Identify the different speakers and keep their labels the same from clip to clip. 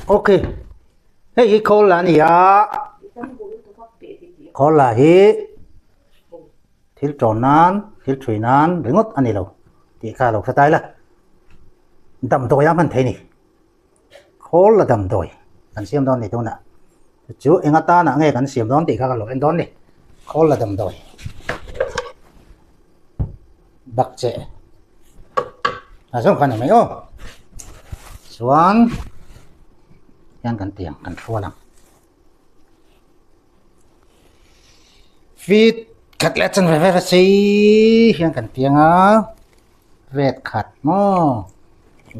Speaker 1: Ok. Hei hi khawl la a ni a. Khawl la hi thil tawn nan, thil thui nan ringawt a ni lo tih kha lo hre tai la. Damdawi a hman thei a ni. Khawl la damdawi kan siam dawn a ni tunah. Chu eng atanah nge kan siam dawn tih kha ka lo en dawn a ni. Khawl la damdawi. Bakcheh a zawng kha a ni mai aw. Chuan hian kan ti ang kan hrual ang. Feet khat leh chan ve ve ve sei hian kan ti ang a. Vet khat maw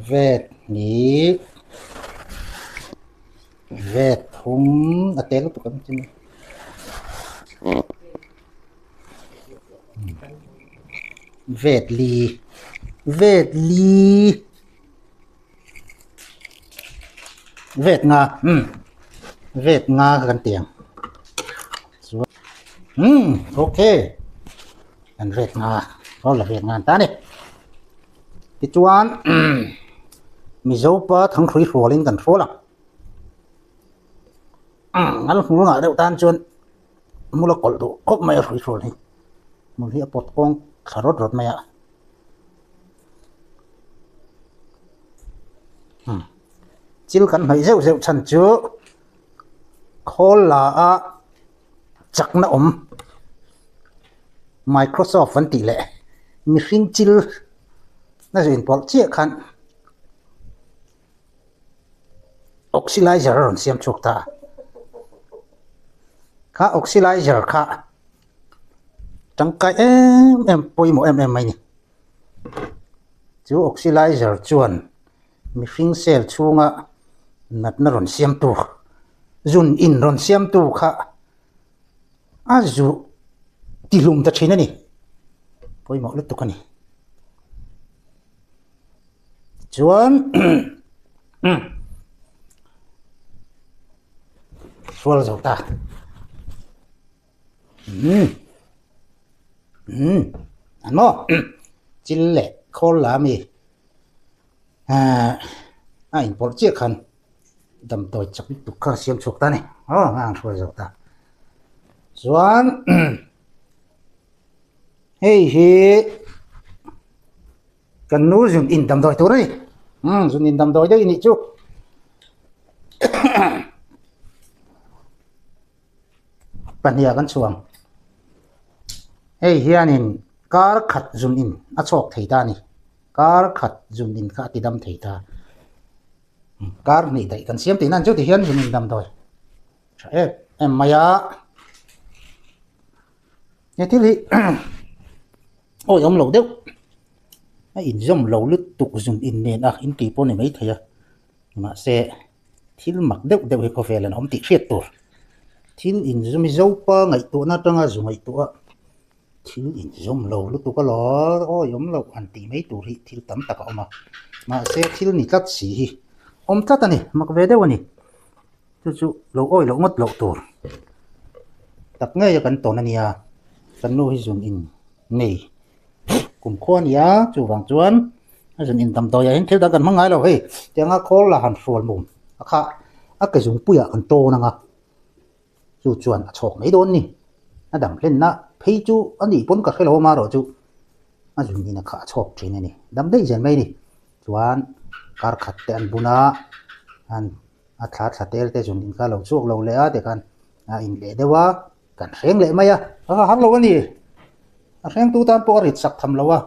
Speaker 1: vet hnih vet thum a tel lutuk ang chu. Vet li vet li vet nga umm vet nga kan ti ang chuan umm okay kan vet nga aw la vet nga an ta a ni tichuan Mizopa thanghrui hrualin kan hrual ang umm an hmul ngah deuh tan chuan. Hmul a kawlh duh khawp mai a hrui hrual hi. Hmul hi a pawt kawng thla rawt rawt mai a. Hmm. Chil kan hnaih zeuh zeuh chhan chu khawl la a chakna awm Microsoft an tih leh mihring chil na zin pawlh chiah khan Oxylizer a rawn siam chhuak ta a. Kha oxylizer kha tangkai em em pawimawh em em mai a ni. Chu oxylizer chuan mihring cell chhunga natna rawn siamtu zun in rawn siamtu kha a zu tihlum ta thin a ni. Pawimawh lutuk a ni. Chuan hrual zo ta umm umm an maw chil leh khawl la ami ahh a inpawlh chiah khan damdawi chak lutuk kha a siam chhuak ta a ni aw a ang hrual zo ta chuan hei hi. Kan nu zun in damdawi tur a ni. Umm zun in damdawi daih a nih chu. Pahniha kan chhuang. Hei hianin kar khat zun in a chhawk thei ta a ni. Kar khat zun in kha a ti dam thei ta. Kar hnih daih kan siam tihna an chu tihian zun in damdawi tha em em mai a. He thil hi awi awm lo deuh a inzawm lo lutuk zun in nen a in tih pawh a ni maithei a mahse thil mak deuh deuh hi khawvel an awm tih hriat tur thil inzawm hi zopa ngaihtuahna atanga zu ngaihtuah a thil inzawm lo lutuk alawm awi awm loh han tih mai tur hi thil tam tak a awm a mahse thil ni tlat si hi awm tlat a ni mak ve deuh a ni. Chu chu lo awih loh ngawt loh tur tak ngei a kan tawn a nia, kan nu hi zun in nei kumkhua a nia, chuvang chuan a zun in damdawi ah hian thil dang kan hmang ngai lo hei tianga khawl la han hrual mum a kha a ke zungpuiah kan tawn ang a, chu chuan a chhawk mai dawn ni, a dam hlenna phei chu a nih pawn ka hre lo amaherawhchu a zun in a kha a chhawk thin a ni, dam daih zel mai a ni, chuan kar khat te an bun a an. A thla thla tel te zun in kha lo chhuak lo leh a tikhan a in leh deuh a, kan hreng leh mai a, a har lo a ni. A hrengtu tan pawh a rit sak tham lo a,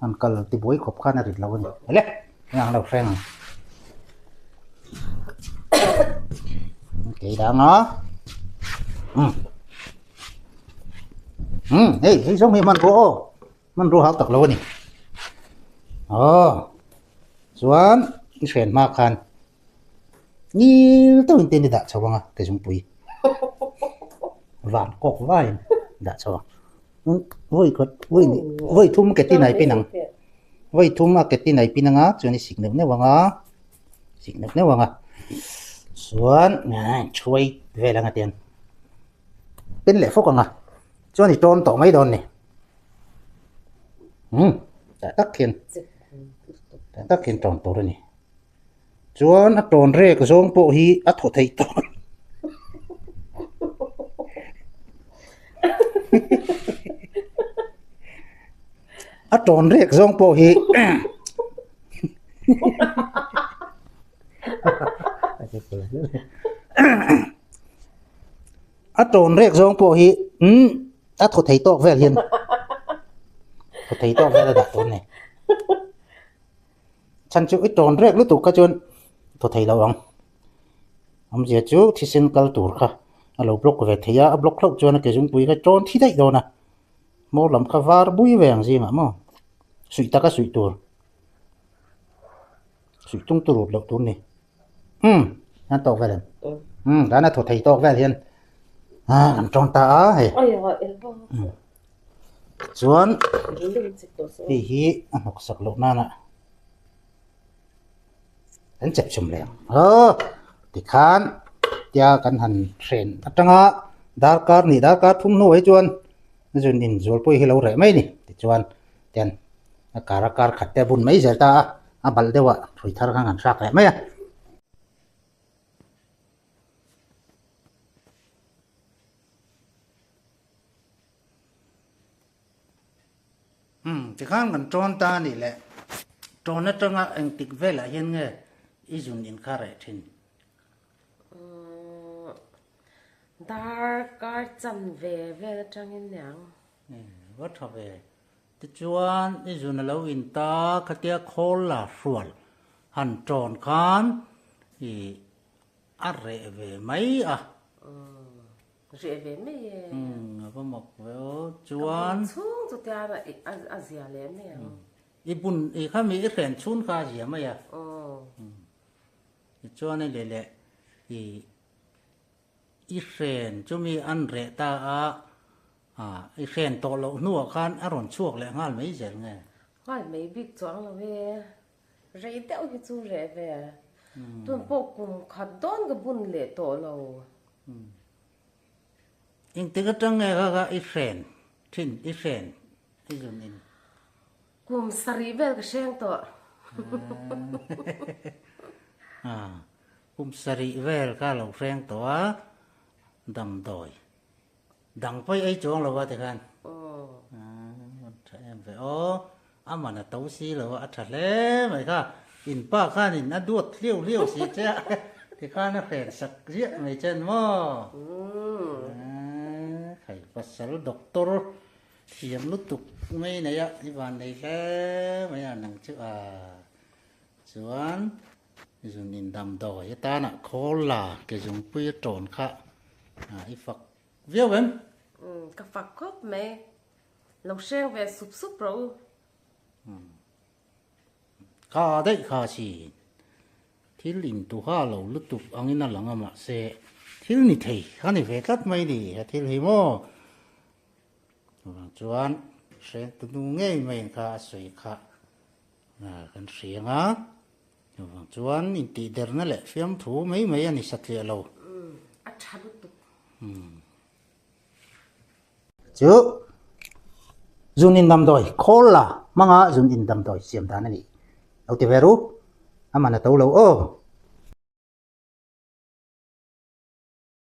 Speaker 1: han kal tibuai khawp khan a rit lo a ni. Hele, eng ang lo hreng ang. Kei dang a. Um. Um, hei, hei zawng hi hmanrua aw. Hmanrua hau tak lo a ni. Aw. Chuan i hren hma khan ngil deuhin te in i dah chho ang a ke zungpui van kawk vaiin dah chho ang. Vawi khat vawi hnih vawi thum ke tin a i pin ang vawi thum a ke tin a i pin ang a chuan i sik neuh neuh ang a sik neuh neuh ang a chuan thuai vel ang a tiang pin leh fawk ang a chuan i tawn tawh mai dawn a ni. Umm tah tak hian tah tak hian tawn tur a ni. Chuan a tawn rek zawng pawh hi a thaw theih tawh. A tawn rek zawng pawh hi A tawn rek zawng pawh hi umm a thaw thei tawk vel hian thaw thei tawk vel a dah tur a ni. Chhan chu i tawn rek lutuk kha chuan thaw thei lo ang. Awmzia chu thisen kal tur kha a lo block ve thei a, a block hlauh chuan a ke zungpui kha tawn thi daih dawn a. Hmawr lam kha var bui ve ang zingah maw? Suih taka suih tur. Suih tung tur ut loh tur ni. Umm an tawk vel em? Umm dan a thaw thei tawk vel hian ah kan tawng ta a hei. Chuan hei hi a hnawk sak loh nana kan chep chum leh ang. Aw tikhan tia kan han hren atanga darkar nih darkar thum hnuah hi chuan zun in zual pawh hi lo reh mai a ni tichuan ten a kar a kar khat te a bun mai zel ta a a balh deuh a hrui thar khan kan hrak leh mai a. Umm tikhan kan tawn ta a nih leh tawn atanga engtik velah hian nge i zun in kha reh thin?
Speaker 2: Umm darkar chan ve vel atangin niang.
Speaker 1: Va tha ve. Tichuan i zun a lo in ta khatia khawl la hrual han tawn khan i a reh ve mai a.
Speaker 2: Reh ve mai e.
Speaker 1: Umm a va mak ve aw. Chuan.
Speaker 2: Ka bun chhung chu tian a zia leh mai ang.
Speaker 1: I bun i khami i hren chhun kha a zia mai a. Tichuan i leh leh i i hren chumi an reh ta a ah i hren tawh loh hnuah khan a rawn chhuak leh nghal mai zel nge.
Speaker 2: Nghal mai bik chuang lo e. Rei deuh hi chu reh ve. Tun pawh kum khat dawn ka bun leh tawh lo.
Speaker 1: Engtik atang nge kha kha i hren thin i hren i zun in.
Speaker 2: Kum sarih vel ka hreng tawh.
Speaker 1: Kum sarih vel kha lo hreng tawh a damdawi dang pawh i ei chuang lo a tikhan. Tha em ve aw a man a to si lo a a tha hle mai kha in pa khanin a duat hliau hliau si che a tikhan a hren sak ziah mai chen maw khai pasal doctor thiam lutuk mai nei a i van nei hle mai a nang chu a chuan zun in damdawi atana khawl la ke zungpui a tawn kha i fak viau em?
Speaker 2: Ka fak khawp mai. Lo hreng ve sup sup rawh u.
Speaker 1: Kha daih kha si. Thil intuha lo lutuk angin a lang a mahse thil ni thei kha ni ve tlat mai ni he thil hi maw. Chuvang chuan hreng tu nu ngei mai kha a sawi kha kan hriang a. Chuvang chuan intihderna leh fiamthu mai mai a ni satliah lo.
Speaker 2: A tha lutuk.
Speaker 1: Chu zun in damdawi khawl la hmanga zun in damdawi siam dan a ni. Lo ti ve ru, a man a to lo aw.